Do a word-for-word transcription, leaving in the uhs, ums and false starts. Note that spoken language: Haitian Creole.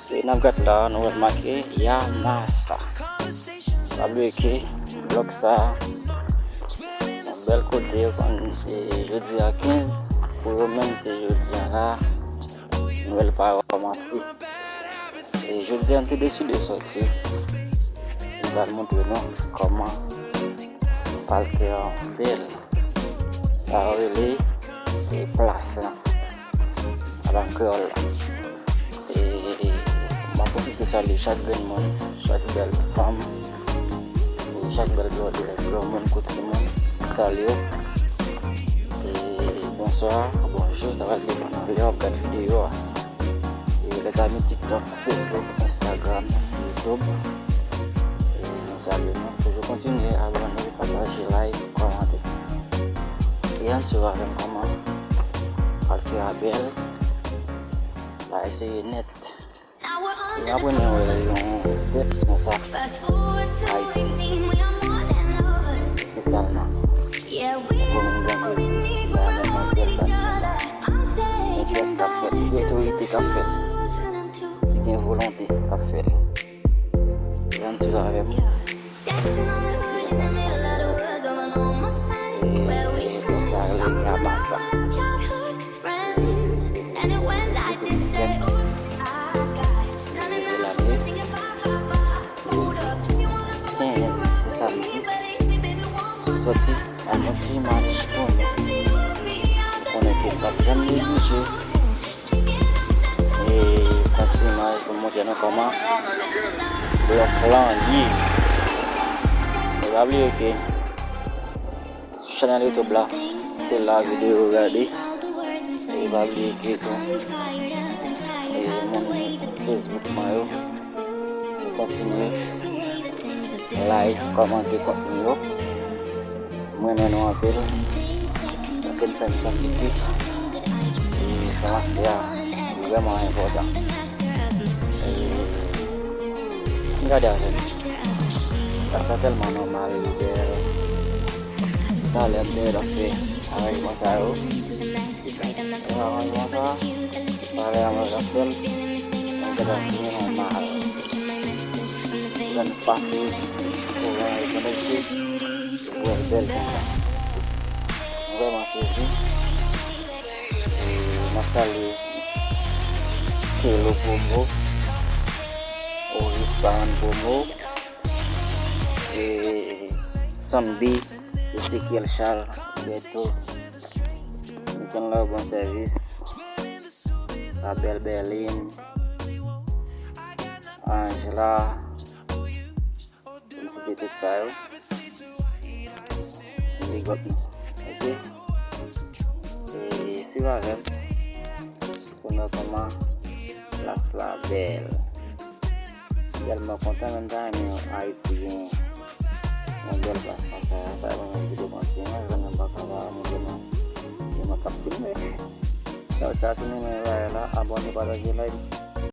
E n ap gade la, nou wè l make Yamasa. Pa bliye ke blòk sa a, yon bèl kote yo konn, e, jodi a kenz, pou yo menm se jodi a la, Nwèl pa kòmanse. E jodi a, n te deside sòti. M pral montre nou kòman Parker bèl. Sa yo rele, e, plas lan. Adan kreyòl la. E, e, m ap pwofite salye chak grenn moun, chak bèl fanm, e, chak bèl blòdè, granmoun kou timoun, m salye w. E, bonswa, bonjou, sa va depann nan lè w ap gade videyo a. E, lèzami TikTok, Facebook, Instagram, YouTube. E, nou salye nou. Toujou kontinye abòne, pataje, like, kòmante. E ann swiv avè m kòman Parker a bèl. Bagay serye nèt. E apre mwen wè yon tèks konsa, Ayiti, espesyalman komin Gran Kredi, la menm yon bèl plas konsa. Yon tèks k ap fèt, gen otorite k ap fèt, ki gen volonte k ap fèt. Ann swiv avè m. E, e, sa rele Yamasa. E, e, e, Dominikèn. Depi lane kenz, se samdi. Sòti ak yon ti imaj pou nou. Konnen ke sa p janm neglije. E, yon ti imaj pou montre nou kòman blòk lan ye. E pa bliye ke chanèl YouTube la, se la videyo yo gade. E pa bliye ke tou, e, moun Facebook mwen yo, nou kontinye like, kòmante kontni yo. Mwen renmen nou anpil. Paske n fè m santi ke, e, sa n ap fè a vrèman enpòtan. E, ann gade avè m. Sa, sa tèlman nòmal, li bèl. Talè m te ap fè aranjman sa yo. Aranjman sa, talè a mwen ap fè l. Mwen te ap byen nòmal. Lè n pase, kouran yo konekte. Wè l bèl konsa. M vrèman sezi. E, n ap salye Kelo Promo, Oris Saran Promo, e, Sanbi, Ezekiel Charles, Beto, Nikenlò, bon sèvis, Abel Berlin, Angela, pou m site tout sa yo. Big up nou. Ok? E swiv avè m pou nou wè kòman plas la bèl. M tèlman kontan, menm ta renmen Ayiti gen yon bèl plas konsa. Sa yon videyo kontinye, mwen pa ka pa montre nou. E mwen k ap filme. Sa, sa, si nou renmen bagay la, abòne, pataje, like.